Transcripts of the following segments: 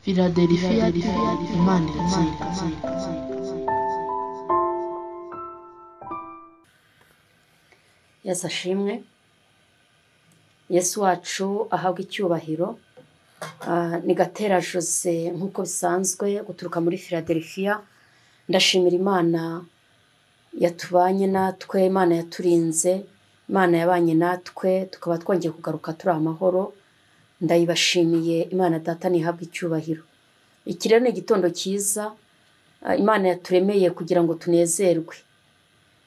Philadelphia Imana iratsinda. Yesu ashimwe, Yesu wacu ahabwa icyubahiro. Ni Gatera Jose nk'uko bisanzwe guturuka muri Philadelphia. Ndashimira Imana yatubanye natwe, Imana yaturinze, Imana yabanye natwe, tukaba twongeye kugaruka turi amahoro. Ndayibashimiye Imana Data ntihabwe icyubahiro. Iki rero ni igitondo cyiza Imana yaturemeye kugira ngo tunezerwe.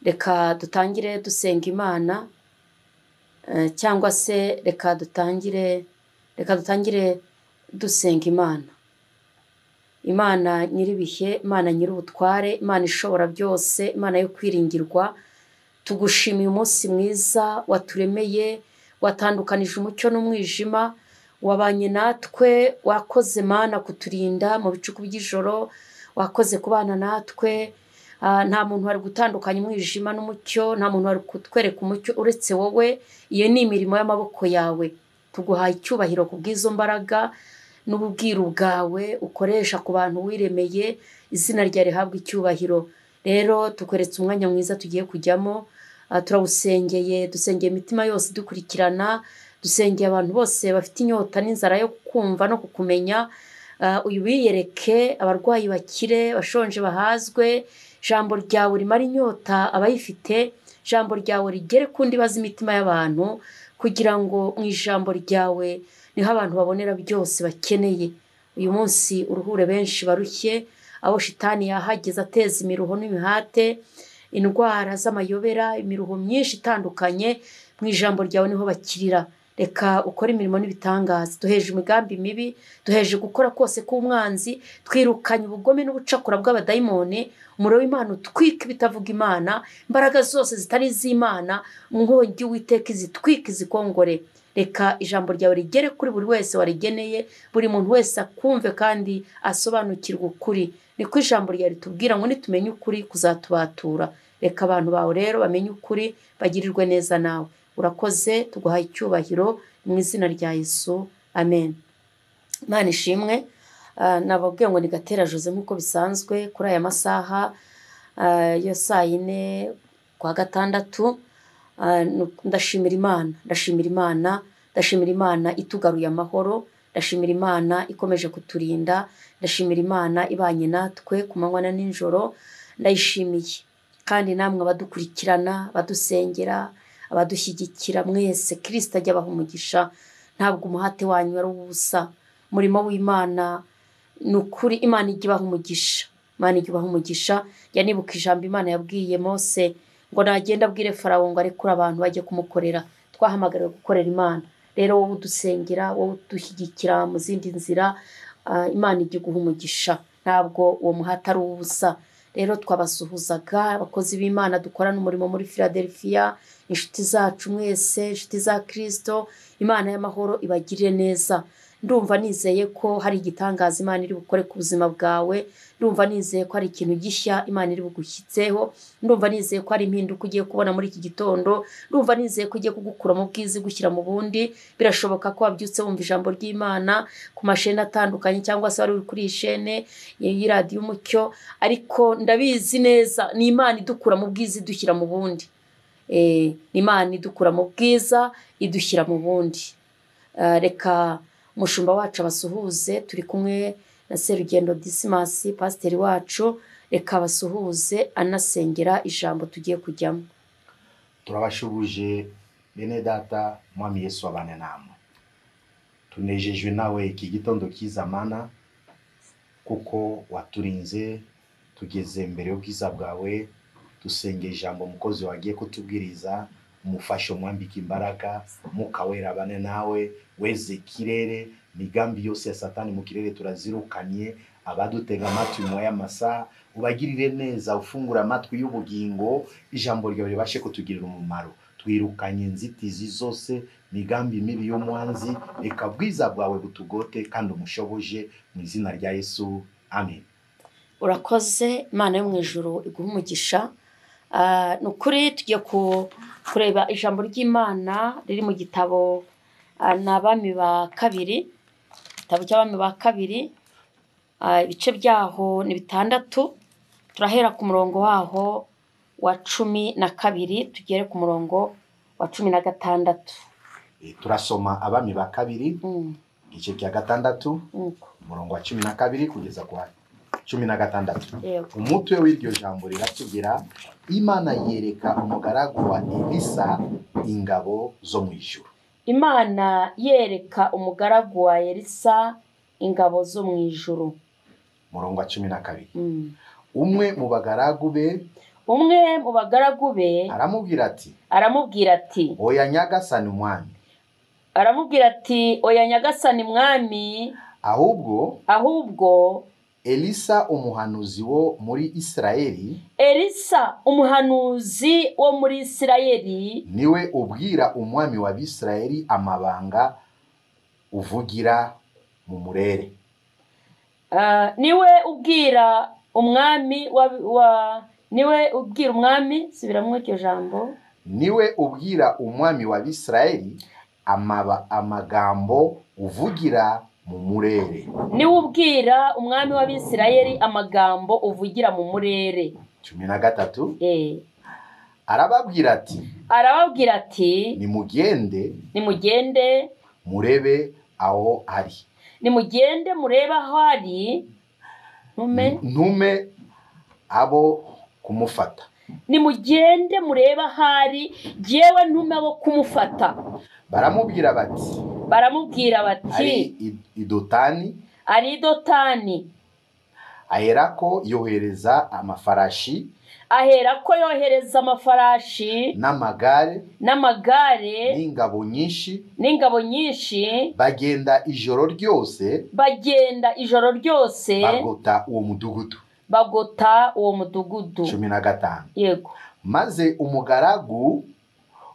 Reka dutangire dusenga Imana, cyangwa se reka dutangire dusenga Imana. Imana nyir'ibihe, Imana nyir'ubutware, Imana ishobora byose, Imana yo kwiringirwa, tugushimiye umunsi mwiza waturemeye, watandukanije umucyo n'umwijima, wabanye natwe, wakoze Mana kuturinda mu bicuku by'ijoro, wakoze kubana natwe. Nta muntu wari gutandukanya umwijima n'umucyo, nta muntu wari kutwereka umucyo uretse wowe. Iyo ni imirimo y'amaboko yawe. Tuguhaye icyubahiro ku bw'izo mbaraga n'ububwiru bwawe ukoresha ku bantu wiremeye, izina ryawe rihabwa icyubahiro. Rero tukweretse umwanya mwiza tugiye kujyamo, turawusengeye, dusengeye imitima yose dukurikirana, dusengeye abantu bose bafite inyota n'inzara yo kumva no kukumenya. Uyu wiyereke, abarwayi bakire, abashonje bahazwe, ijambo ryawe rimara inyota abayifite, ijambo ryawe rigere ku ndiba z'imitima y'abantu, kugira ngo mu ijambo ryawe niho abantu babonera byose bakeneye. Uyu munsi uruhure benshi barushye, abo shitani yahageze ateza imiruho n'imihate, indwara z'amayobera, imiruho myinshi itandukanye, mu ijambo ryawe niho bakirira. Reka ukore imirimo n'ibitangaza. Duheje imigambi mibi, duheje gukora kose k'umwanzi, twirukanye ubugome n'ubucakura bw'abadayimoni, umuriro w'Imana utwika ibitavuga Imana, imbaraga zose zitari iz'Imana, inkongi y'Uwiteka izitwike izikongore. Reka ijambo ryawe rigere kuri buri wese warigeneye, buri muntu wese akumve kandi asobanukirwe ukuri. Niko ijambo ryawe ritubwira ngo nitumenye ukuri kuzatubatura. Reka abantu bawe rero bamenye ukuri, bagirirwe neza nawe. Urakoze, tuguhaye icyubahiro mu izina rya Yesu, amen. Imana ishimwe. Nababwiye ngo ni Gatera Jose nk'uko bisanzwe kuri aya masaha yo saa yine kwa gatandatu. Ndashimira Imana, ndashimira Imana, ndashimira Imana itugaruye amahoro, ndashimira Imana ikomeje kuturinda, ndashimira Imana ibanye natwe ku manywa na nijoro, ndayishimiye. Kandi namwe abadukurikirana, abadusengera, abadushyigikira mwese, Kristo ajya abaha umugisha. Ntabwo umuhate wanyu ari ubusa. Umurimo w'Imana ni ukuri, Imana ijya ibaha umugisha, Imana ijya ibaha umugisha. Njya nibuka ijambo Imana yabwiye Mose ngo nagenda abwire Farawo ngo arekure abantu bajye kumukorera. Twahamagariwe gukorera Imana. Rero wowe udusengera, wowe udushyigikira mu zindi nzira, Imana ijya iguha umugisha. Ntabwo uwo muhate ari ubusa. Rero twabasuhuzaga abakozi b'Imana dukorana umurimo muri Philadelphia, inshuti zacu mwese, inshuti za Kristo, Imana y'amahoro ibagirire neza. Ndumva nizeye ko hari igitangaza Imana iri bukore ku buzima bwawe, ndumva nizeye ko hari ikintu gishya Imana iri bugushyitseho, ndumva nizeye ko hari impinduka ugiye kubona muri iki gitondo, ndumva nizeye ko ugiye kugukura mu bwiza igushyira mu bundi. Birashoboka ko wabyutse wumva ijambo ry'Imana ku mashene atandukanye, cyangwa se wari uri kuri iyi shene y'iradiyo Umucyo, ariko ndabizi neza ni Imana idukura mu bwiza idushyira mu bundi. Ni Imana idukura mu bwiza idushyira mu bundi. Reka umushumba wacu abasuhuze, turi kumwe na Serugendo Dismas, pasiteri wacu. Reka abasuhuze anasengera ijambo tugiye kujyamo. Turabashubuje bene data, Mwami Yesu abane namwe. Tunejejwe nawe iki gitondo kiza Mana, kuko waturinze tugeze mbere y'ubwiza bwawe. Dusenge ijambo umukozi wagiye kutubwiriza, umufashe umwambike imbaraga, Mwuka Wera abane nawe, weze ikirere, migambi yose ya Satani mu kirere turazirukanye. Abadutega amatwi mu y'amasaha ubagirire neza, ufungura amatwi y'ubugingo, ijambo ryawe ribashe kutugirira umumaro. Twirukanye inzitizi zose, migambi mibi y'umwanzi, reka bwiza bwawe butugote kandi umushoboje mu izina rya Yesu, amen. Urakoze, Imana yo mu ijuru iguhe umugisha. Ni ukuri tugiye kureba ijambo ry'Imana riri mu gitabo ni Abami ba kabiri, igitabo cy'Abami ba kabiri, Ibice byaho ni 6, turahera ku murongo waho wa 12 tugere ku murongo wa 16. Turasoma Abami ba kabiri igice cya 6 umurongo wa 12 kugeza ku 16. Umutwe w'iryo jambo riratubwira Imana yereka umugaragu wa Elisa ingabo zo mu ijuru. Imana yereka umugaragu wa Elisa ingabo zo mu ijuru. Murongo wa 12. Umwe mu bagaragu be aramubwira ati oya Nyagasani mwami. Aramubwira ati oya Nyagasani mwami, ahubwo Elisa umuhanuzi wo muri Isirayeli, Elisa umuhanuzi wo muri Isirayeli niwe ubwira umwami wa Bisirayeli amabanga uvugira mu murere. Niwe ubwira umwami wa niwe ubwira umwami, subiramo iryo jambo. Niwe ubwira umwami wa Bisirayeli amagambo uvugira mu murere. Niwe ubwira umwami w'Abisirayeli amagambo uvugira mu murere. 13. Arababwira ati nimugende murebe aho ari. Nimugende murebe aho ari, ntume abo kumufata. Nimugende murebe aho ari, jyewe ntume abo kumufata. Baramubwira bati ari i Dotani. Ari i Dotani. Aherako yohereza amafarashi n'amagare n'ingabo nyinshi bagenda ijoro ryose bagota uwo mudugudu. 15. Yego. Maze umugaragu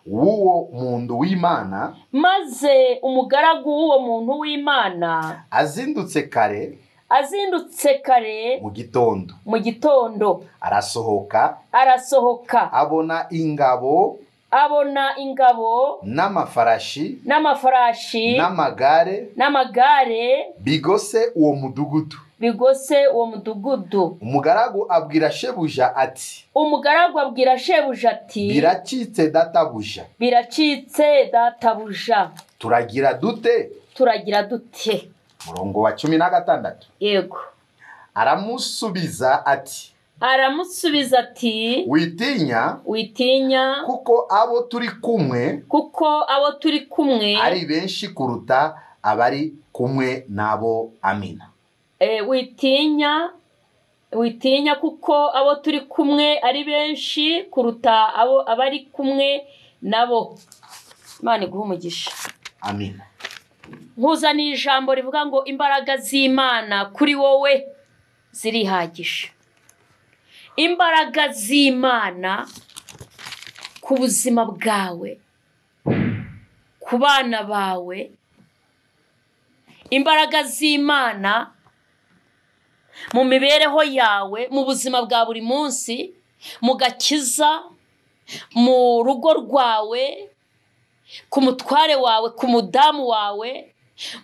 w'uwo muntu w'Imana azindutse kare mu gitondo arasohoka abona ingabo n'amafarashi n'amagare bigose uwo mudugudu. Umugaragu abwira shebuja ati biracitse databuja. Turagira dute? Murongo wa 16. Yego. Aramusubiza ati witinya kuko abo turi kumwe ari benshi kuruta abari kumwe nabo. Amina. Witinya kuko abo turi kumwe ari benshi kuruta abo abari kumwe nabo. Imana iguhe umugisha. Amina. Nkuzaniye ijambo rivuga ngo imbaraga z'Imana kuri wowe zirihagije. Imbaraga z'Imana ku buzima bwawe, ku bana bawe, imbaraga z'Imana mu mibereho yawe, mu buzima bwa buri munsi, mu gakiza, mu rugo rwawe, ku mutware wawe, ku mudamu wawe,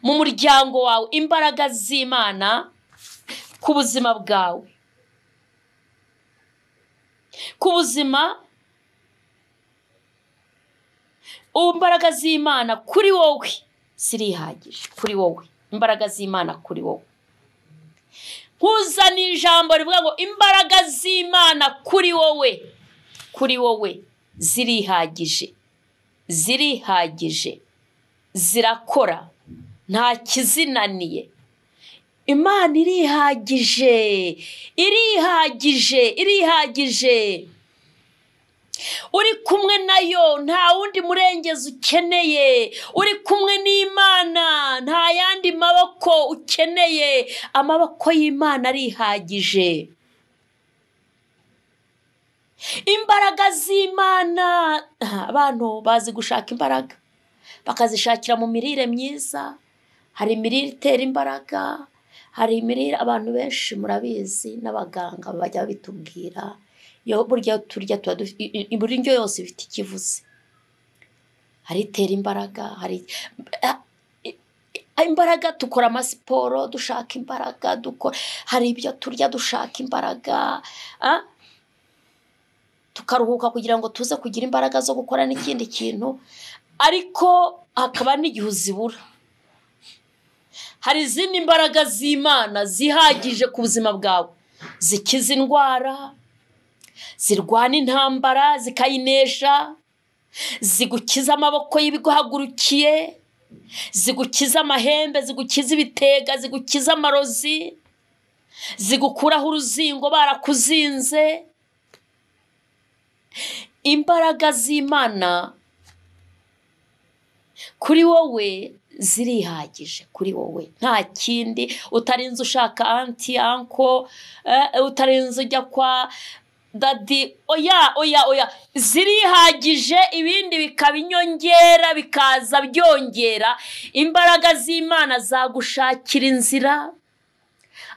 mu muryango wawe, imbaraga z'Imana ku buzima bwawe, ku buzima, imbaraga z'Imana kuri wowe zirihagije, kuri wowe, imbaraga z'Imana kuri wowe. Nkuzaniye ijambo rivuga ngo imbaraga z'Imana kuri wowe, kuri wowe zirihagije, zirihagije, zirakora, nta kizinaniye. Imana irihagije, irihagije, irihagije. Uri kumwe nayo nta wundi murengezi ukeneye. Uri kumwe n'Imana nta yandi maboko ukeneye. Amaboko y'Imana arihagije. Imbaraga z'Imana, abantu bazi gushaka imbaraga bakazishakira mu mirire myiza. Hari imirire itera imbaraga, hari imirire abantu benshi murabizi n'abaganga bajya bitubwira. Yo burya turya tuba buri ndyo yose ifite ikivuze. Hari itera imbaraga, hari Imbaraga tukora amasiporo dushaka imbaraga, dukora hari ibyo turya dushaka imbaraga, tukaruhuka kugira ngo tuze kugira imbaraga zo gukora n'ikindi kintu, ariko hakaba n'igihe uzibura. Hari izindi mbaraga z'Imana zihagije ku buzima bwawe, zikiza indwara, zirwana intambara zikayinesha, zigukiza amaboko y'ibiguhagurukiye, zigukiza amahembe, zigukiza ibitega, zigukiza amarozi, zigukuraho uruzingo barakuzinze. Imbaraga z'Imana kuri wowe zirihagije, kuri wowe nta kindi. Utarinze ushaka anti anko, utarinze ujya kwa dadi, oya oya oya, zirihagije. Ibindi bikaba inyongera, bikaza byongera. Imbaraga z'Imana zagushakira inzira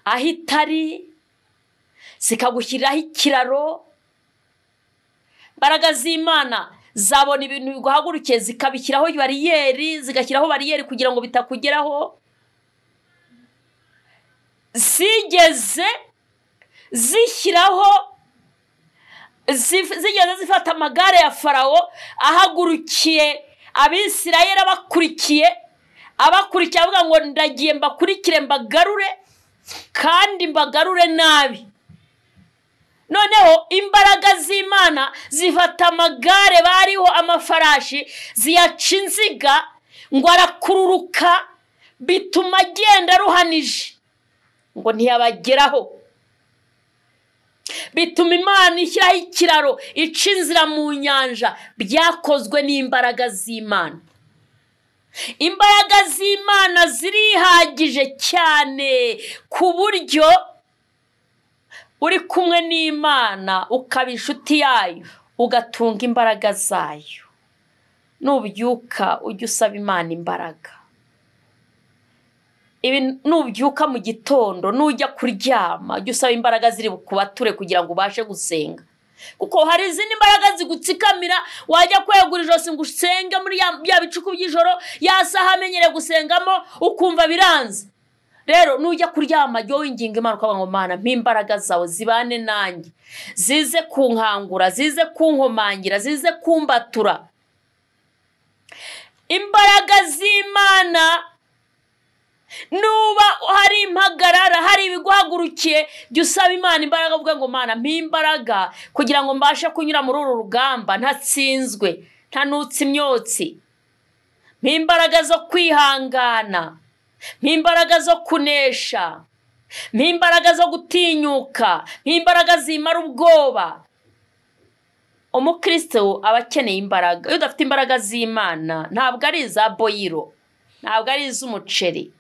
aho itari, zikagushyiriraho ikiraro. Imbaraga z'Imana zabona ibintu biguhagurukiye zikabishyiraho bariyeri, zigashyiraho bariyeri kugira ngo bitakugeraho. Zigeze zishyiraho, zigeze zifata amagare ya Farawo ahagurukiye Abisirayeli, abakurikiye avuga ngo ndagiye mbakurikire mbagarure, kandi mbagarure nabi. Noneho imbaraga z'Imana zifata amagare bariho amafarashi, ziyaca inziga ngo arakururuka, bituma agenda aruhanije ngo ntiyabageraho. Bituma Imana ishyiraho ikiraro, ica inzira mu nyanja. Byakozwe n'imbaraga z'Imana. Imbaraga z'Imana zirihagije cyane ku buryo uri kumwe n'Imana ukaba inshuti yayo, ugatunga imbaraga zayo. Nubyuka ujye usaba Imana imbaraga. Ibi nubyuka mu gitondo, nujya kuryama, ujye usaba imbaraga ziri bukubature kugira ngo ubashe gusenga. Kuko hari izindi mbaraga zigutsikamira, wajya kwegura ijosi ngo usenge muri ya bicuku by'ijoro, ya saha amenyereye gusengamo, ukumva biranze. Rero nujya kuryama jya winginga Imana ukavuga ngo Mana, mpa imbaraga zawe zibane nanjye, zize kunkangura, zize kunkomangira, zize kumbatura. Imbaraga z'Imana, nuba hari impagarara, hari ibiguhagurukiye, jya usaba Imana imbaraga, uvuga ngo Mana, mpa imbaraga kugira ngo mbashe kunyura muri uru rugamba ntatsinzwe, ntanutse imyotsi. Mpa imbaraga zo kwihangana, mpa imbaraga zo kunesha, mpa imbaraga zo gutinyuka, mpa imbaraga zimara ubwoba. Umukristo aba akeneye imbaraga. Iyo udafite imbaraga z'Imana, ntabwo ari iza boyiro, ntabwo ari iz'umuceri,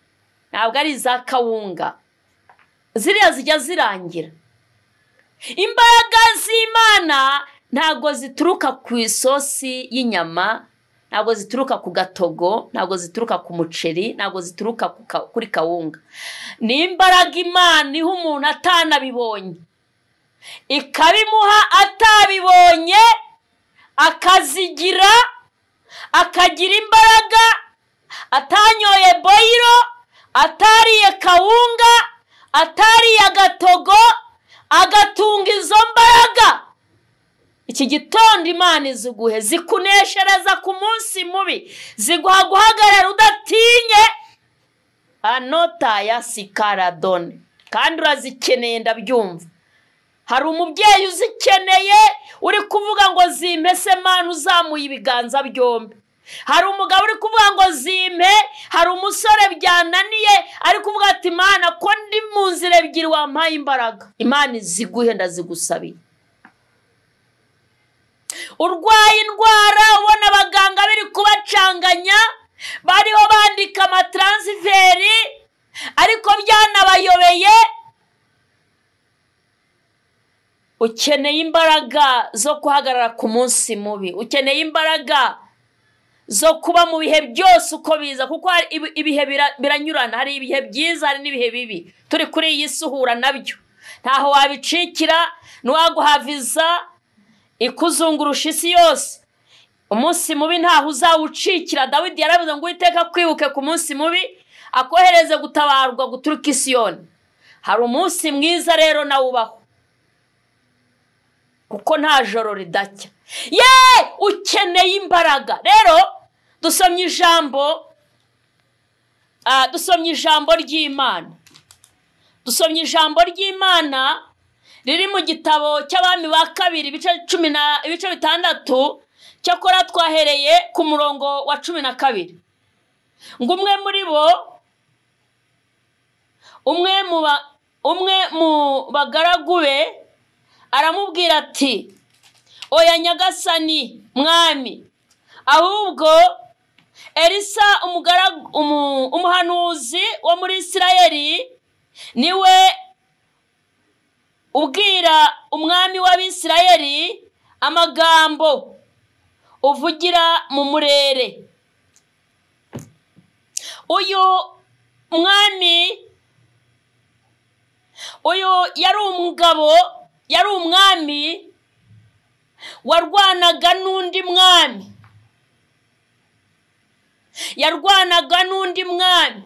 ntabwo ari iza kawunga, ziriya zijya zirangira. Imbaraga z'Imana ntabwo zituruka ku isosi y'inyama, ntabwo zituruka ku gatogo, ntabwo zituruka ku muceri, ntabwo zituruka kuri kawunga. Ni imbaraga Imana iha umuntu atanabibonye, ikabimuha atabibonye, akazigira, akagira imbaraga atanyoye boyiro, atariye kawunga, atariye agatogo, agatunga izo mbaraga. Iki gitondo Imana iziguhe, zikuneshereza ku munsi mubi, ziguha guhagarara udatinye. Anota ya sikaradone, kandi urazikeneye, ndabyumva. Hari umubyeyi uzikeneye uri kuvuga ngo zimpe se Mana, uzamuye ibiganza byombi. Hari umugabo uri kuvuga ngo zimpe, hari umusore byananiye ari kuvuga ati Mana, ko ndi mu nzira ebyiri wampaye imbaraga. Imana iziguhe, ndazigusabiye. Urwaye indwara ubona abaganga biri kubacanganya, bariho bandika amataransiferi ariko byanabayobeye. Ukeneye imbaraga zo guhagarara ku munsi mubi, ukeneye imbaraga zo kuba mu bihe byose uko biza, kuko ibihe biranyurana. Hari ibihe byiza, hari n'ibihe bibi. Turi kuri iyi si uhura nabyo, ntaho wabicikira, ntiwaguhaviza ikuzungurusha isi yose. Umunsi mubi ntaho uzawucikira. Dawidi yaravuze ngo Uwiteka kwibuke ku munsi mubi, Akohereze gutabarwa guturuka i Siyoni. Hari umunsi mwiza rero nawe ubaho, kuko nta joro ridacya. Ye, ukeneye imbaraga. Rero dusomye ijambo, dusomye ijambo ry'Imana. Dusomye ijambo ry'Imana riri mu gitabo cy'Abami ba kabiri ibice 6, cyakora twahereye ku murongo wa 12. Ngo umwe muri bo, umwe mu bagaragu be aramubwira ati: oya nyagasani mwami, ahubwo Elisa umuhanuzi wo muri Isirayeli niwe ubwira umwami w'Abisirayeli amagambo uvugira mu murere. Uyu mwami, uyu yari umugabo, yari umwami warwanaga n'undi mwami. Yarwanaga n'undi mwami.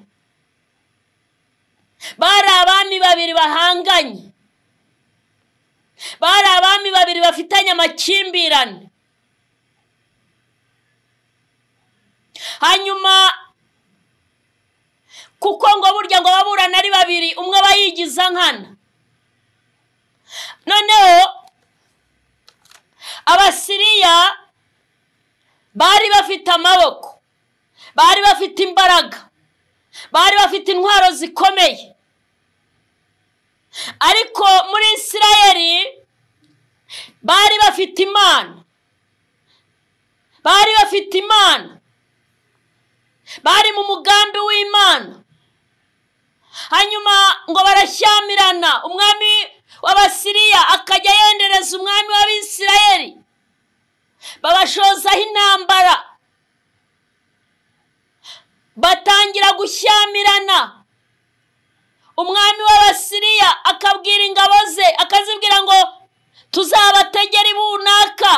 Bari abami babiri bahanganye. Bari abami babiri bafitanye amakimbirane. Hanyuma kuko ngo burya ngo baburana ari babiri, umwe aba yigiza nkana. Noneho Abasiriya bari bafite amaboko, bari bafite imbaraga, bari bafite intwaro zikomeye. Ariko muri Isirayeli bari bafite Imana. Bari bafite Imana. Bari mu mugambi w'Imana. Hanyuma ngo barashyamirana, umwami w'Abasiriya akajya yendereza umwami w'Abisirayeli, babashozaho intambara, batangira gushyamirana. Umwami w'Abasiriya akabwira ingabo ze, akazibwira ngo tuzabategera ibunaka,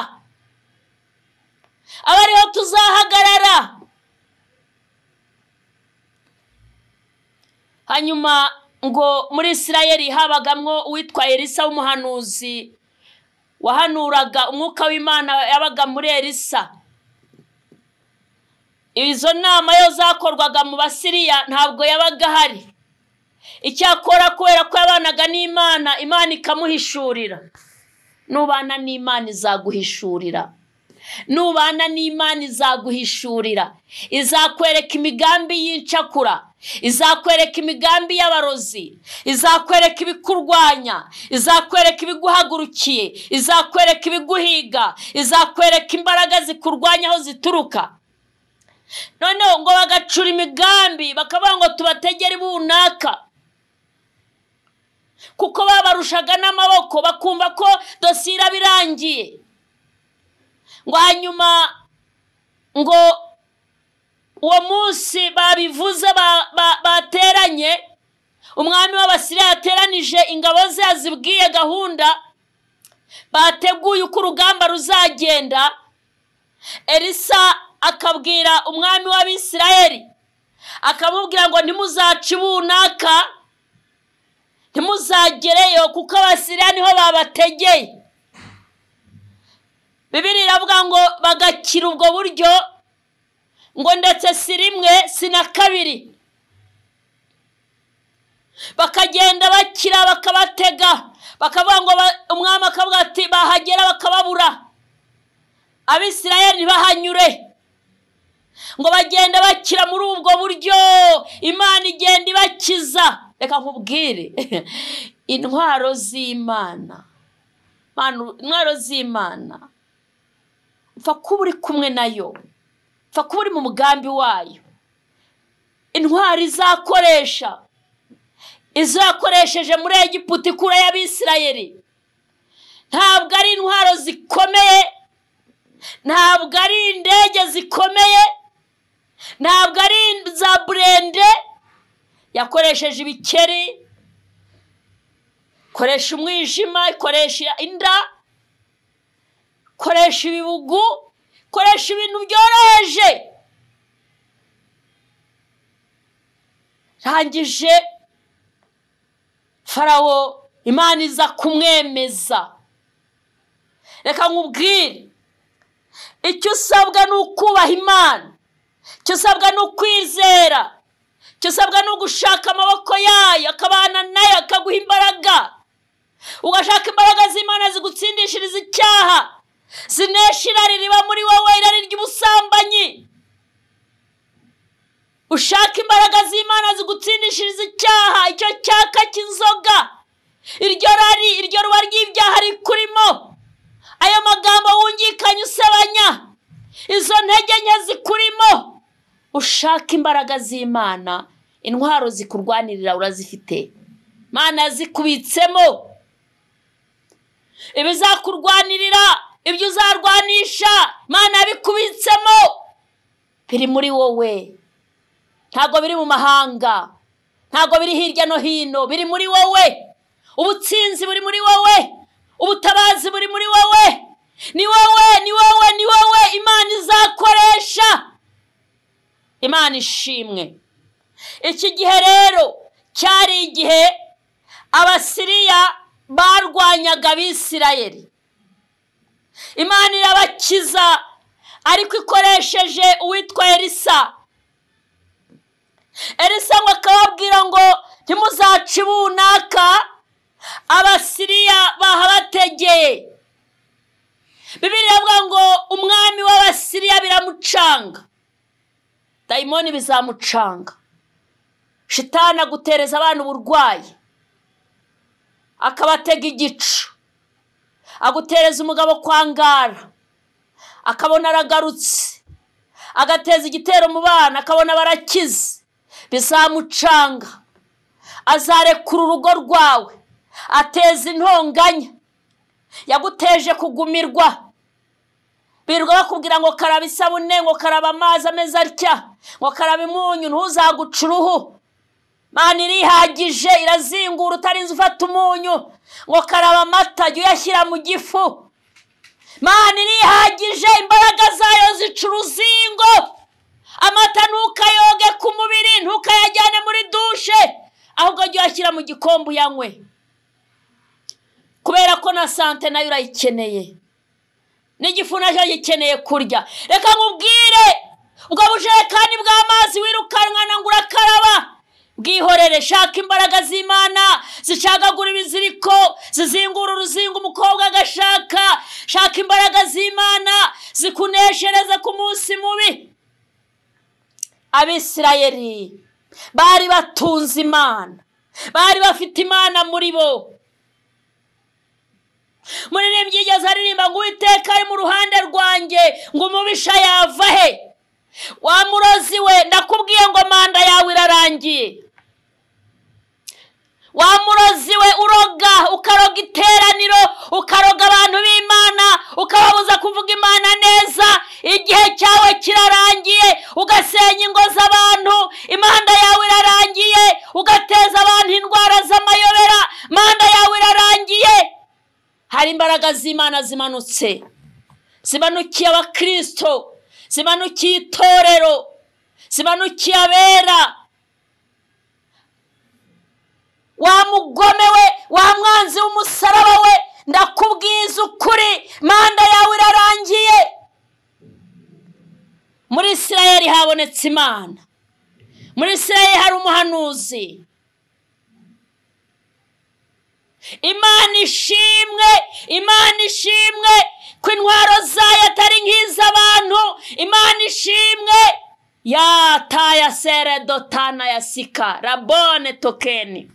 abariho tuzahagarara. Hanyuma ngo muri Isirayeli habagamwo uwitwa Elisa w'umuhanuzi wahanuraga, umwuka w'Imana yabaga muri Elisa. Izo nama yo zakorwaga mu Basiriya ntabwo yabaga ahari. Icyakora kubera ko yabanaga n'Imana, Imana ikamuhishurira. Nubana n'Imana izaguhishurira. Nubana n'Imana izaguhishurira. Izakwereka imigambi y'incakura, izakwereka imigambi y'abarozi, izakwereka ibikurwanya, izakwereka ibiguhagurukiye, izakwereka ibiguhiga, izakwereka imbaraga zikurwanya aho zituruka. Noneho ngo bagacura imigambi, bakavuga ngo tubategere ibunaka, kuko babarushaga n'amaboko, bakumva ko dosiye irabirangiye. Ngo hanyuma ngo uwo munsi babivuze, bateranye, umwami w'Abasiriya yateranije ingabo ze, yazibwiye gahunda bateguye uko urugamba ruzagenda. Elisa akabwira umwami w'Abisirayeli, akamubwira ngo ntimuzace ibunaka, ntimuzagereyo, kuko Abasiriya niho babategeye. Bibiliya iravuga ngo bagakira ubwo buryo, ngo ndetse si rimwe si na kabiri, bakagenda bakira, bakabatega, bakavuga ngo umwami akavuga ati bahagera bakababura, Abisirayeli ntibahanyure. Ngo bagenda bakira muri ubwo buryo, Imana igenda ibakiza. Reka nkubwire, intwaro z'Imana, intwaro z'Imana, upfa kuba uri kumwe nayo, upfa kuba uri mu mugambi wayo. Intwaro izakoresha, izo yakoresheje muri Egiputa ikura y'Abisirayeli, ntabwo ari intwaro zikomeye, ntabwo ari indege zikomeye, ntabwo ari za burende. Yakoresheje ibikeri, ikoresha umwijima, ikoresha inda, ikoresha ibibugu, ikoresha ibintu byoroheje. Rangije Farawo Imana iza kumwemeza. Reka nkubwire, icyo usabwa ni ukubaha Imana, icyo usabwa ni ukwizera, icyo usabwa ni ugushaka amaboko yayo akabana nayo akaguha imbaraga, ugashaka imbaraga z'Imana zigutsindishiriza icyaha, zinesha irari riba muri wowe, irari ry'ubusambanyi. Ushaka imbaraga z'Imana zigutsindishiriza icyaha, icyo cyaka cy'inzoga, iryo rari, iryo ruba ry'ibyaha rikurimo, ayo magambo wungikanye usebanya, izo ntege nke zikurimo. Ushaka imbaraga z'Imana, intwaro zikurwanirira urazifite, Imana yazikubitsemo. Ibizakurwanirira, ibyo uzarwanisha, Imana yabikubitsemo, biri muri wowe. Ntabwo biri mu mahanga, ntabwo biri hirya no hino, biri muri wowe. Ubutsinzi buri muri wowe, ubutabazi buri muri wowe. Ni wowe, ni wowe, ni wowe Imana izakoresha. Imana ishimwe. Iki gihe rero cyari igihe Abasiriya barwanyaga Abisirayeli. Imana irabakiza, ariko ikoresheje uwitwa Elisa. Elisa ngo akababwira ngo ntimuzace ibunaka, Abasiriya bahabategeye. Bibiliya ivuga ngo umwami w'Abasiriya biramucanga, dayimoni bizamucanga, shitani agutereza abana uburwayi, akabatega igicu, agutereza umugabo kwangara, akabona aragarutse, agateza igitero mu bana, akabona barakize, bizamucanga. Azarekura urugo rwawe, ateza intonganya yaguteje kugumirwa. Birirwa bakubwira ngo karaba isabune, ngo karaba amazi ameze atya, ngo karaba imunyu, ntuzaguca uruhu. Imana irihagije, irazingura utarinze ufata umunyu. Ngo karaba amata, jya uyashyira mu gifu. Imana irihagije, imbaraga zayo zica uruzingo. Amata ntukayoge ku mubiri, ntukayajyane muri dushe, ahubwo jya uyashyira mu gikombe uyanywe, kubera ko na sante nayo urayikeneye, n'igifu nacyo gikeneye kurya. Reka nkubwire, ubwo bujerekani bw'amazi wirukanwa ngo urakaraba, bwihorere. Shaka imbaraga z'Imana zicagagura ibiziriko, zizingura uruzingo umukobwa agashaka. Shaka imbaraga z'Imana zikuneshereza ku munsi mubi. Abisirayeli bari batunze Imana, bari bafite Imana muri bo. Muririmbyi yigeze aririmba ngo Uwiteka ari mu ruhande rwanjye, ngo umubisha yava he? Wa murozi we, ndakubwiye ngo manda yawe irarangiye. Wa murozi we uroga, ukaroga iteraniro, ukaroga abantu b'Imana, ukababuza kuvuga Imana neza, igihe cyawe kirarangiye. Ugasenya ingo z'abantu, imanda yawe irarangiye. Ugateza abantu indwara z'amayobera, manda yawe irarangiye. Hari imbaraga z'Imana zimanutse, zimanukiye abakristo, zimanukiye itorero, zimanukiye abera. Wa mugome we, wa mwanzi w'umusaraba we, ndakubwiza ukuri, manda yawe irarangiye. Muri Isirayeli habonetse Imana, muri Isirayeli hari umuhanuzi. Imana ishimwe, Imana ishimwe ko intwaro zayo atari nk'iz'abantu. Imana ishimwe. Ya taya sere dotana ya sika rabone tokeni.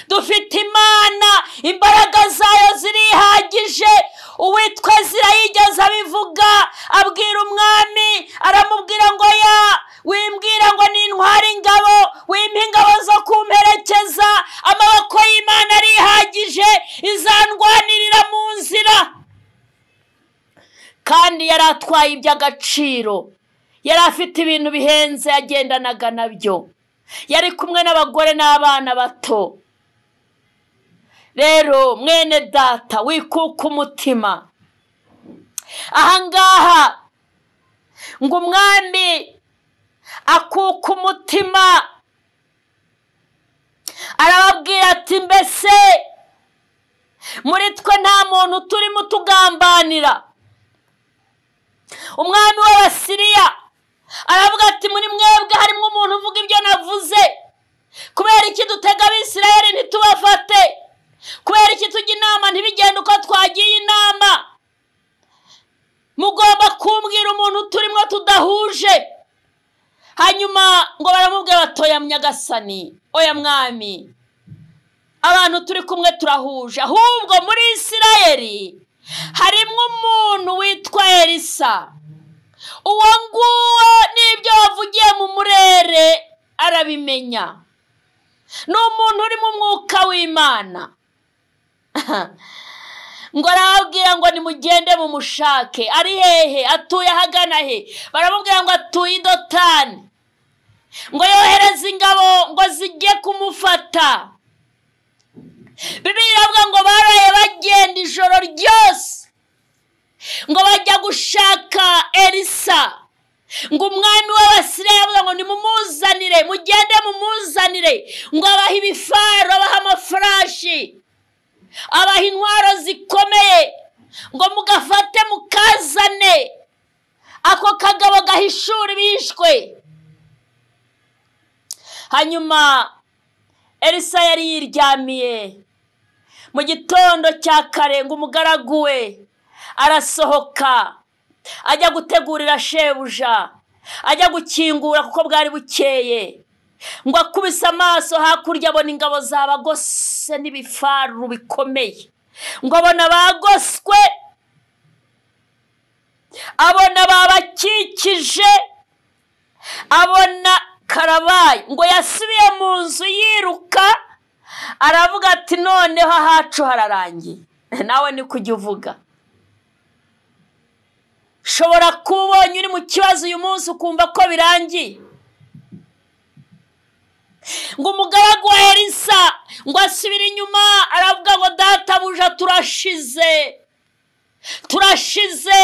Dufite Imana, imbaraga zayo zirihagije. Uwitwa Ezira yigeze abivuga, abwira umwami, aramubwira ngo ya wimbwira ngo ni intwari ingabo, wimpa ingabo zo kumperekeza, amaboko y'Imana arihagije, izandwanirira mu nzira. Kandi yari atwaye iby'agaciro, yari afite ibintu bihenze yagendanaga nabyo, yari kumwe n'abagore n'abana bato. Rero mwene data, wikuka umutima. Ahangaha ngo umwami akuka umutima, Arababwira ati mbese muri twe nta muntu turimo tugambanira. Umwami w'Abasiriya aravuga ati muri mwebwe harimo umuntu uvuga ibyo navuze. Kubera iki dutega Abisirayeli ntitubafate? Kubera iki tujya inama ntibigende uko twagiye inama? Mugomba kumbwira umuntu turimo tudahuje. Hanyuma ngo baramubwira batoya Nyagasani, oya mwami, abantu turi kumwe turahuje, ahubwo muri Isirayeli harimo umuntu witwa Elisa. Uwo nguwo n'ibyo wavugiye mu murere arabimenya, ni umuntu uri mu mwuka w'Imana. Ngo arababwira ngo nimugende mumushake. Ari hehe? Atuye ahagana he? Baramubwira ngo atuye i Dotani. Ngo yohereze ingabo ngo zijye kumufata. Bibiliya iravuga ngo baraye bagenda ijoro ryose, ngo bajya gushaka Elisa. Ngo umwami w'Abasiriya avuga ngo nimumuzanire, mugende mumuzanire. Ngo abaha ibifaro, abaha amafarashi, abaha intwaro zikomeye, ngo mugafate mukazane ako kagabo gahishura ibishwe. Hanyuma Elisa yari yiryamiye mu gitondo cya kare, ngo umugaragu we arasohoka ajya gutegurira shebuja, ajya gukingura kuko bwari bukeye. Ngo akubise amaso hakurya abona ingabo zabagose n'ibifaru bikomeye. Ngo abona bagoswe, abona babakikije, abona karabaye. Ngo yasubiye mu nzu yiruka, aravuga ati noneho ahacu hararangiye. Nawe ni kujya uvuga. Ushobora kuba ubonye uri mu kibazo uyu munsi ukumva ko birangiye. Ngo umugaragu wa Elisa ngo asubire inyuma, aravuga ngo databuja turashize, turashize,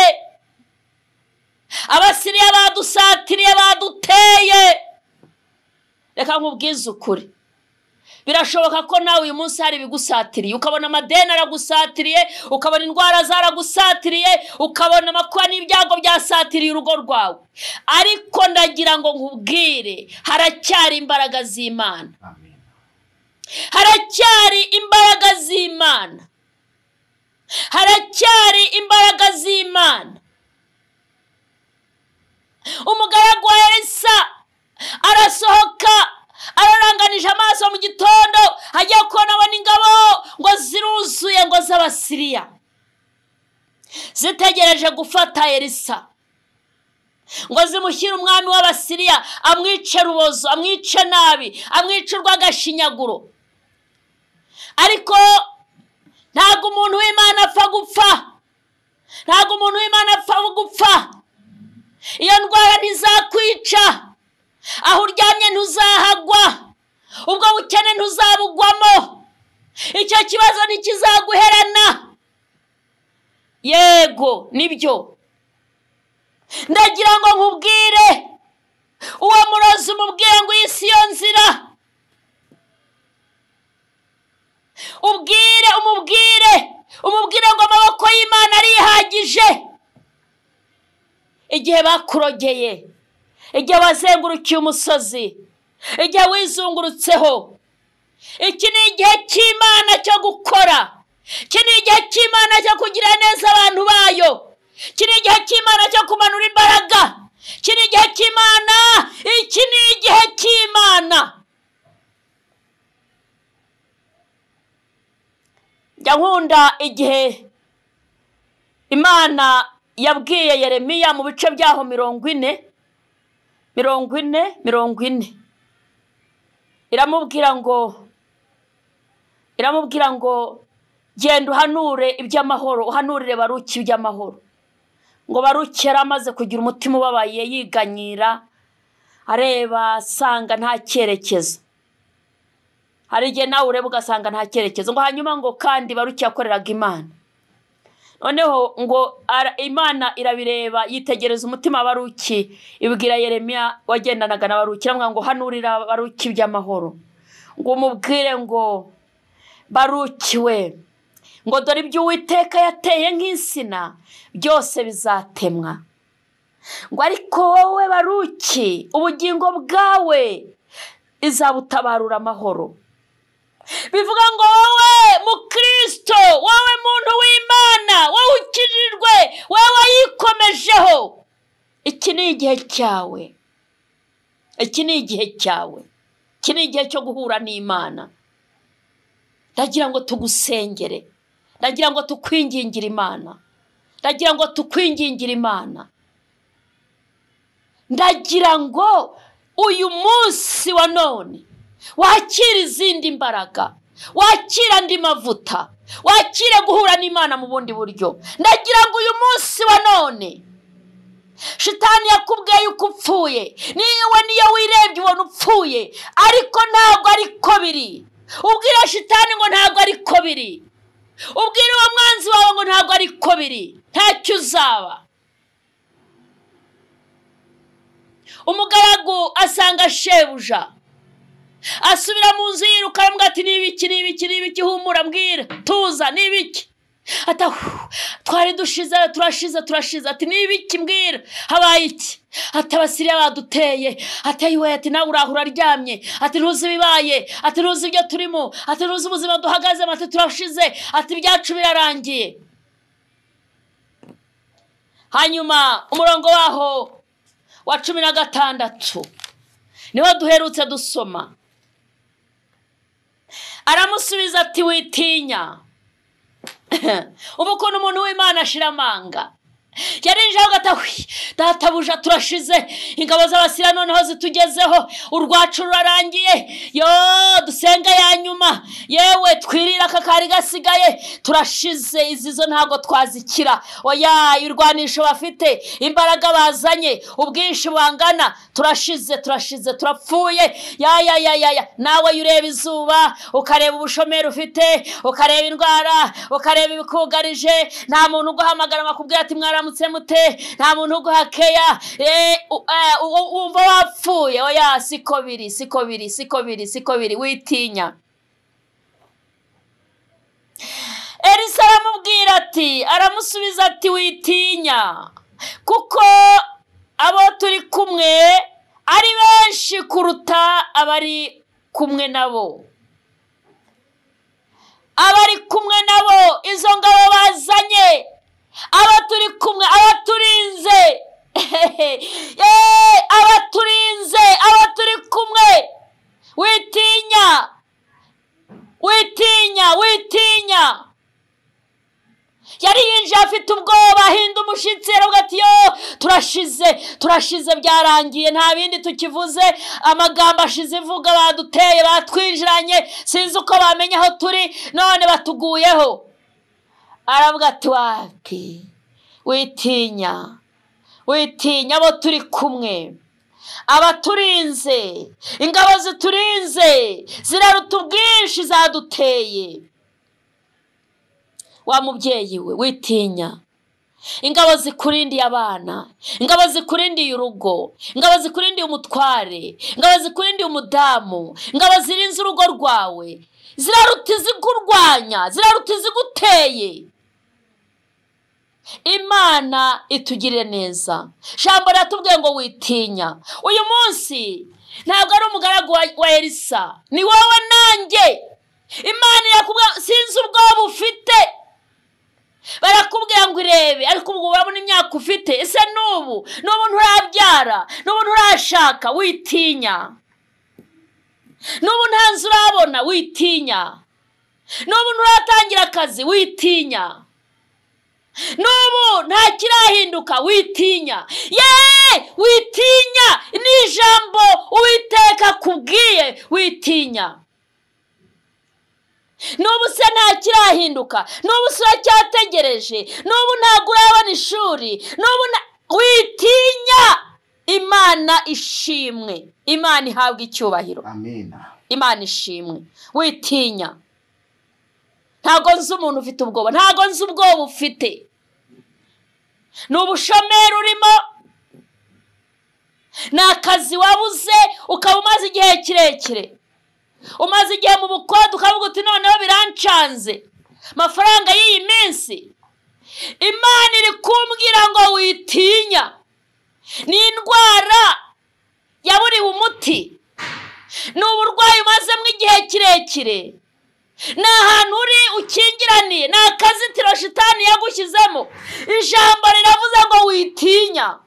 Abasiriya badusatiriye, baduteye. Reka nkubwize ukuri, birashoboka ko nawe uyu munsi hari ibigusatiriye, ukabona amadeni aragusatiriye, ukabona indwara zaragusatiriye, ukabona amakuba n'ibyago byasatiriye urugo rwawe. Ariko ndagira ngo nkubwire, haracyari imbaraga z'Imana. Haracyari imbaraga z'Imana. Haracyari imbaraga z'Imana. Umugaragu wa Elisa arasohoka, araranganije amaso mu gitondo, agiye kubona abona ingabo ngo ziruzuye, ngo z'Abasiriya zitegereje gufata Elisa, ngo zimushyire umwami w'Abasiriya, amwice rubozo, amwice nabi, amwice urw'agashinyaguro. Ariko ntabwo umuntu w'Imana apfa gupfa, ntabwo umuntu w'Imana apfa gupfa. Iyo ndwara ntizakwica, aho uryamye ntuzahagwa, ubwo bukene ntuzabugwamo, icyo kibazo ntikizaguherana. Yego nibyo, ndagira ngo nkubwire, uwo murozi umubwire ngo iyi si yo nzira. Ubwire, umubwire, umubwire ngo amaboko y'Imana arihagije. Igihe bakurogeye, igihe wazengurukiye umusozi, igihe wizungurutseho, iki ni igihe cy'Imana cyo gukora, iki ni igihe cy'Imana cyo kugira neza abantu bayo, iki ni igihe cy'Imana cyo kumanura imbaraga, iki ni igihe cy'Imana, iki ni igihe cy'Imana. Njya nkunda igihe Imana yabwiye Yeremiya mu bice byaho 40 40 40, iramubwira ngo genda uhanure iby'amahoro, uhanurire Baruki iby'amahoro. Ngo Baruki yari amaze kugira umutima ubabaye, yiganyira, areba asanga nta cyerekezo. Hari igihe nawe ureba ugasanga nta cyerekezo. Ngo hanyuma ngo kandi Baruki yakoreraga Imana, noneho ngo Imana irabireba, yitegereza umutima Baruki, ibwira Yeremiya wagendanaga na Baruki, iramubwira ngo hanurira Baruki iby'amahoro. Ngo umubwire ngo barukiwe, ngo dore ibyo Uwiteka yateye nk'insina byose bizatemwa. Ngo ariko wowe Baruki, ubugingo bwawe izabutabarura amahoro. Bivuga ngo wowe mukristo, wowe muntu w'Imana, wowe ukijijwe, wowe yikomejeho, iki ni igihe cyawe, iki ni igihe cyawe, iki ni igihe cyo guhura n'Imana. Ndagira ngo tugusengere, ndagira ngo tukwingingire Imana, ndagira ngo tukwingingire Imana, ndagira ngo uyu munsi wa none wakira izindi mbaraga, wakira andi mavuta, wakire guhura n'Imana mu bundi buryo. Ndagira ngo uyu munsi wa none, shitani yakubwiye uko upfuye, niwe niyo wirebye ubona upfuye, ariko ntabwo ariko biri. Ubwira shitani ngo ntabwo ariko biri, ubwira uwo mwanzi wawe ngo ntabwo ariko biri, ntacyo uzaba. Umugaragu asanga shebuja, asubira mu nzu yiruka, aramubwira ati nibiki nibiki nibiki, humura mbwira, tuza, nibiki. Ati twari dushize, turashize turashize. Ati nibiki mbwira, habaye iki? Ati Abasiriya baduteye. Ati ayiwe, ati nawe uraho uraryamye, ati ntuzi ibibaye, ati ntuzi ibyo turimo, ati ntuzi ubuzima duhagazemo, ati turashize, ati ibyacu birarangiye. Hanyuma umurongo waho wa 16 niho duherutse dusoma. Aramusubiza ati witinya. Ubu ukuntu umuntu w'Imana ashira amanga. Yarinjeho agatawi, databuja turashize, ingabo z'Abasiriya noneho zitugezeho, urwacu rurarangiye, yo dusenga ya nyuma, yewe twirira aka kari gasigaye, turashize, izi zo ntabwo twazikira. Oya, irwanisho bafite, imbaraga bazanye, ubwinshi bangana, turashize turashize, turapfuye. Ya ya ya ya ya. Nawe ureba izuba, ukareba ubushomeri ufite, ukareba indwara, ukareba ibikugarije, nta muntu uguhamagara akubwira ati mwaramutse mute, nta muntu uguhakeya, wumva wapfuye. Oya, siko biri, siko biri, siko biri, siko biri, witinya. Elisa aramubwira ati, aramusubiza ati witinya, kuko abo turi kumwe ari benshi kuruta abari kumwe nabo. Abari kumwe nabo, izo ngabo bazanye, aba turi kumwe, abaturinze, abaturinze, aba turi kumwe. Witinya, witinya, witinya. Yari yinjiye afite ubwoba, ahinda umushyitsi, aravuga ati yo turashize, turashize, byarangiye, nta bindi tukivuze, amagambo ashize ivuga, baduteye, batwinjiranye, sinzi uko bamenya aho turi, none batuguyeho. Aravuga ati wapi, witinya, witinya, abo turi kumwe, abaturinze, ingabo ziturinze ziraruta ubwinshi zaduteye. Wa mubyeyi we, witinya. Ingabo zikurindiye abana, ingabo zikurindiye urugo, ingabo zikurindiye umutware, ingabo zikurindiye umudamu, ingabo zirinze urugo rwawe, ziraruta izikurwanya, ziraruta iziguteye. Imana itugirire neza. Jambo riratubwiye ngo witinya. Uyu munsi ntabwo ari umugaragu wa Elisa, ni wowe nanjye. Imana irakubwira, sinzi ubwoba ufite, barakubwira ngo irebe, ariko ubwo urabona imyaka ufite, ese n'ubu n'ubu nturabyara, n'ubu nturashaka, witinya. N'ubu nta nzu urabona, witinya. N'ubu nturatangira akazi, witinya. N'ubu nta kirahinduka, witinya. Yeee, witinya ni ijambo Uwiteka akubwiye, witinya. N'ubu se nta kirahinduka, n'ubu se uracyategereje, n'ubu ntabwo urabona ishuri, n'ubu witinya. Imana ishimwe, Imana ihabwa icyubahiro. Amina. Imana ishimwe, witinya. Ntabwo nzi umuntu ufite ubwoba, ntabwo nzi ubwoba ufite. Ni ubushomeri urimo, ni akazi wabuze ukaba umaze igihe kirekire, Umaze igihe mu bukode ukavuga uti noneho birancanze, amafaranga y'iyi minsi. Imana iri kumbwira ngo witinya. Ni indwara yaburiwe umuti, ni uburwayi umazemo igihe kirekire, ni ahantu uri ukingiraniye, ni akazitiro shitani yagushyizemo. Ijambo riravuze ngo witinya.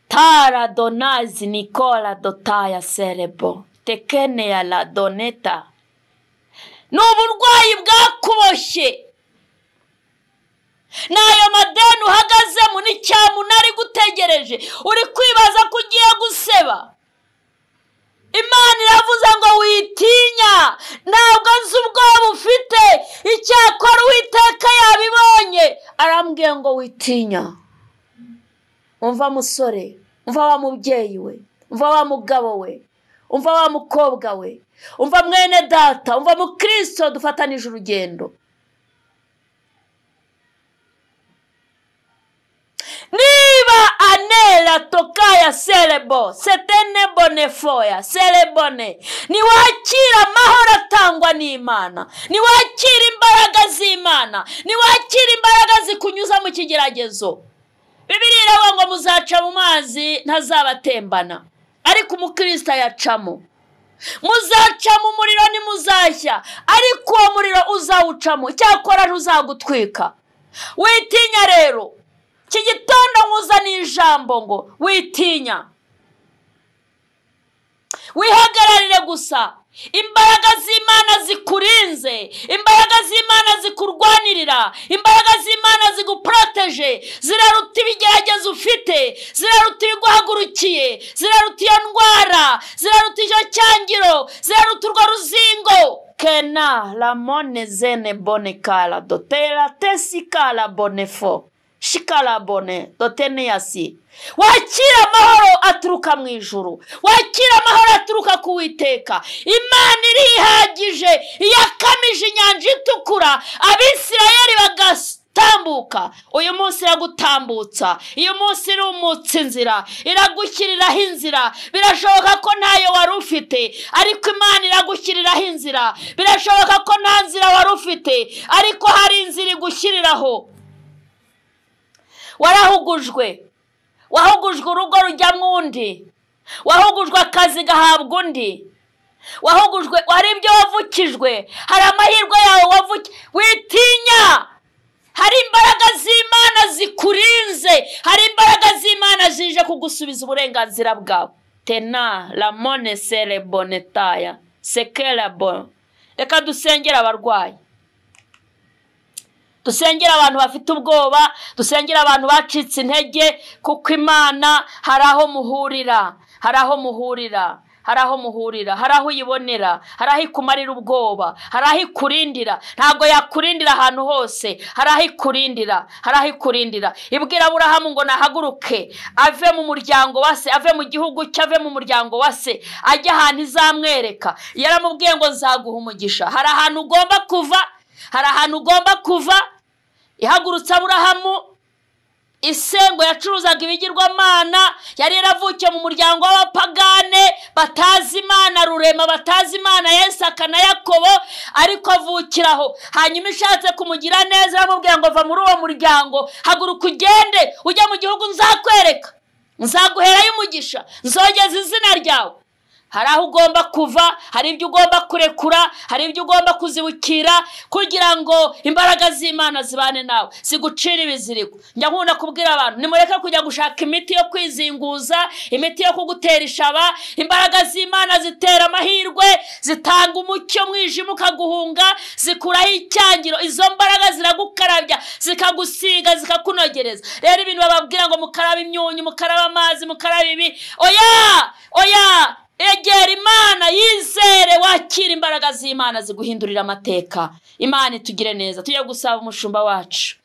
Tara donazi nikola dotaya serebo tekene ya la doneta. Ni uburwayi bwakuboshye, n'ayo madeni uhagazemo ni cyamunara igutegereje, uri kwibaza ko ugiye guseba. Imana iravuze ngo witinya, ntabwo nzi ubwoba ufite, icyakora Uwiteka yabibonye, arambwiye ngo witinya. Umva musore, umva wa mubyeyi we, umva wa mugabo we, umva wa mukobwa we, umva mwene data, umva mukristo dufatanije urugendo. Niba anela tokaya serebo setene bonefoya serebone, niwakira amahoro atangwa n'Imana, niwakira imbaraga z'Imana, niwakira imbaraga zikunyuza mu kigeragezo. Bibiliya iravuga ngo muzaca mu mazi ntazabatembana, ariko umukristo ayacamo. Muzaca mu muriro ntimuzashya, ariko uwo muriro uzawucamo, icyakora ntuzagutwika. Witinya rero, iki gitondo nkuzaniye ijambo ngo witinya. Wihagararire gusa, imbaraga z'Imana zikurinze, imbaraga z'Imana zikurwanirira, imbaraga z'Imana ziguproteje, ziraruta ibigeragezo ufite, ziraruta ibiguhagurukiye, ziraruta iyo ndwara, ziraruta icyo cyangiro, ziraruta urwo ruzingo. Kena lamone zene bone kala dotera tesikala bonefo shikala bone doteneyasi. Wakira amahoro aturuka mu ijuru, wakira amahoro aturuka ku Uwiteka. Imana irihagije, yakamije inyanja itukura, Abisirayeli bagatambuka. Uyu munsi iragutambutsa, uyu munsi irumutsa inzira, iragushyiriraho inzira. Birashoboka ko ntayo wari ufite, ariko Imana iragushyiriraho inzira. Birashoboka ko nta nzira wari ufite, ariko hari inzira igushyiriraho. Warahugujwe, wahugujwe urugo rujyamo undi, wahugujwe akazi gahabwa undi, wahugujwe, hari ibyo wavukijwe, hari amahirwe yawe wavuki. Witinya, hari imbaraga z'Imana zikurinze, hari imbaraga z'Imana zije kugusubiza uburenganzira bwawe. Tena lamone sere bonetaya sekera bon. Reka dusengere abarwayi, dusengera abantu bafite ubwoba, dusengera abantu bacitse intege, kuko Imana hari aho muhurira, hari aho muhurira, hari aho muhurira, hari aho uyibonera, hari aho ikumarira ubwoba, hari aho ikurindira. Ntabwo yakurindira ahantu hose, hari aho ikurindira, hari aho ikurindira. Ibwira Aburahamu ngo nahaguruke ave mu muryango wa se, ave mu gihugu cye, ave mu muryango wa se, ajye ahantu izamwereka. Yaramubwiye ngo nzaguha umugisha. Hari ahantu ugomba kuva, hari ahantu ugomba kuva. Ihagurutse Aburahamu, isengo yacuruzaga ibigirwamana, yari yaravukiye mu muryango w'abapagane batazi Imana rurema, batazi Imana ya Isaka na Yakobo, ariko avukiraho. Hanyuma ishatse kumugira neza aramubwira ngo va muri uwo muryango, haguruka ugende ujye mu gihugu nzakwereka, nzaguherayo umugisha, nzogeza izina ryawe. Hari aho ugomba kuva, hari ibyo ugomba kurekura, hari ibyo ugomba kuzibukira, kugira ngo imbaraga z'Imana zibane nawe, zigucire ibiziriko. Njya nkunda kubwira abantu, nimureke kujya gushaka imiti yo kwizinguza, imiti yo kugutera ishaba. Imbaraga z'Imana zitera amahirwe, zitanga umucyo mwijima ukaguhunga, zikuraho icyangiro. Izo mbaraga ziragukarabya, zikagusiga, zikakunogereza. Rero ibintu bababwira ngo mukaraba imyunyu, mukaraba amazi, mukaraba ibi, oya oya, egera Imana, yizere, wakira imbaraga z'Imana ziguhindurira amateka. Imana itugire neza. Tujye gusaba umushumba wacu.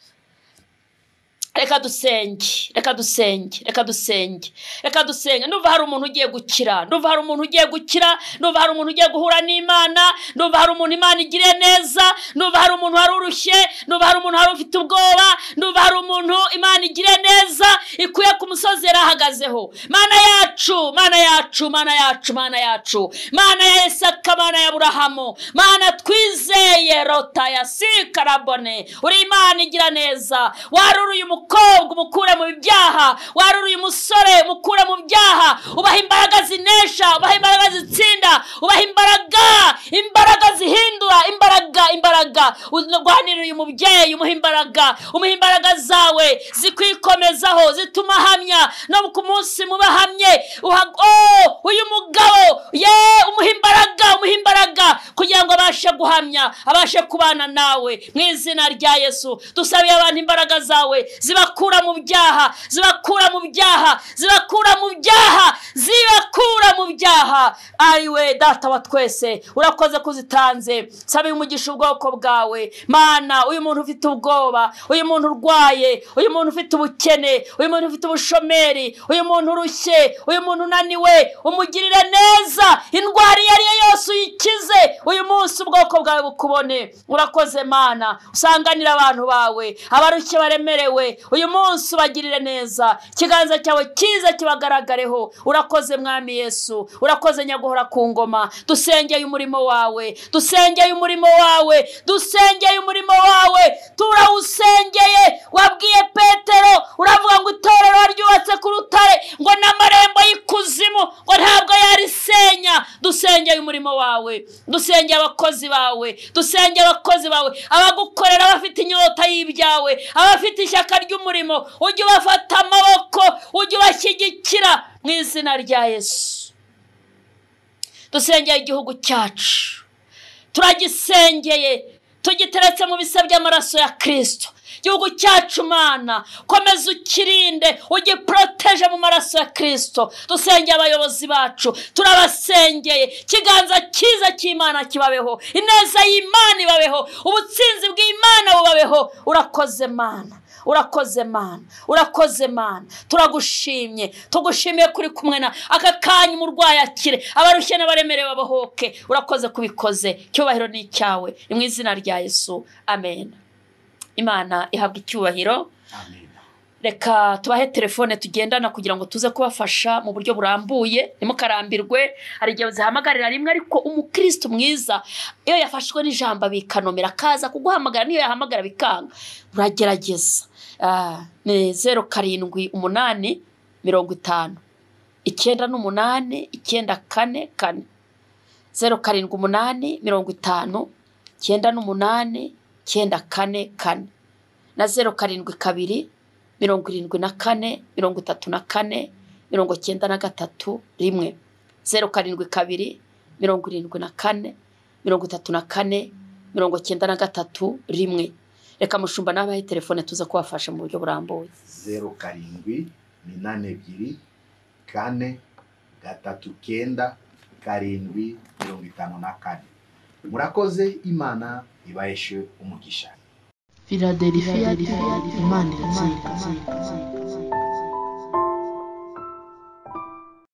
Reka dusenge, reka dusenge, reka dusenge, reka dusenge. Ndumva hari umuntu ugiye gukira, ndumva hari umuntu ugiye gukira, ndumva hari umuntu ugiye guhura n'Imana, ndumva hari umuntu Imana igiriye neza, ndumva hari umuntu wari urushye, ndumva hari umuntu wari ufite ubwoba, ndumva hari umuntu Imana igiriye neza ikuye ku musozi yarahagazeho. Mana yacu, Mana yacu, Mana yacu, Mana yacu, Mana ya Isaka, Mana ya Aburahamu, Mana twizeye rota ya sikarabone, uri Imana igira neza. Waruruye umukobwa umukure mu byaha, waruruye umusore umukure mu byaha, ubaha imbaraga zinesha, ubaha imbaraga zitsinda, ubaha imbaraga, imbaraga zihindura, imbaraga, imbaraga. Urwanirira uyu mubyeyi, umuha imbaraga, umuha imbaraga zawe zikwikomezaho, zituma ahamya no ku munsi mubahamye. Uyu mugabo ye, umuha imbaraga, umuha imbaraga kugira ngo abashe guhamya, abashe kubana nawe mu izina rya Yesu. Dusabiye abantu imbaraga zawe zibakura mu byaha, zibakura mu byaha, zibakura mu byaha, zibakura mu byaha. Ariwe Data wa twese, urakoze kuzitanze. Sabiye umugisha ubwoko bwawe Mana. Uyu muntu ufite ubwoba, uyu muntu urwaye, uyu muntu ufite ubukene, uyu muntu ufite ubushomeri, uyu muntu urushye, uyu muntu unaniwe, umugirire neza. Indwara iyo ari yo yose uyikize uyu munsi, ubwoko bwawe bukubone. Urakoze Mana, usanganira abantu bawe abarushye baremerewe, uyu munsi ubagirire neza, ikiganza cyawe cyiza kibagaragareho. Urakoze Mwami Yesu, urakoze Nyaguhora ku ngoma. Dusengeye umurimo wawe, dusengeye umurimo wawe, dusengeye umurimo wawe, turawusengeye. Wabwiye Petero uravuga ngo itorero ryubatse ku rutare, ngo n'amarembo y'ikuzimu ngo ntabwo yarisenya. Dusengeye umurimo wawe, dusengeye abakozi bawe, dusengeye abakozi bawe, abagukorera bafite inyota y'ibyawe, abafite ishyaka ry'umurimo, ujye ubafata amaboko, ujye ubashyigikira mu izina rya Yesu. Dusengeye igihugu cyacu, turagisengeye, tugiteretse mu bisa by'amaraso ya Kristo. Igihugu cyacu Mana, komeza ukirinde, ugiporoteje mu maraso ya Kristo. Dusengeye abayobozi bacu, turabasengeye, ikiganza cyiza cy'Imana kibabeho, ineza y'Imana ibabeho, ubutsinzi bw'Imana bubabeho. Urakoze Mana, urakoze Mana, urakoze Mana, turagushimye, tugushimiye kuri kumwe na aka kanya. Umurwayi akire, abarushye n'abaremerewe babohoke. Urakoze kubikoze, icyubahiro ni icyawe, ni mu izina rya Yesu, amen. Imana ihabwa icyubahiro. Amen. Reka tubahe telefone tugendana kugira ngo tuze kubafasha mu buryo burambuye, ntimukarambirwe. Hari igihe zihamagarira rimwe, ariko umukristo mwiza iyo yafashwe n'ijambo abikanomera, akaza kuguhamagara, niyo yahamagara bikanga, uragerageza. Ni 0 7 8 50 98 9 4 4, 0 7 8 50 98 9 4 4 na 0 7 2 74 34 93 1, 0 7 2 74 34 93 1. Reka mushumba nabahe telefone tuza kubafasha mu buryo burambuye. 0 7 8 2 4 3 9 7 54. Murakoze, Imana ibaheshe umugisha. Philadelphia, Imana iraziga.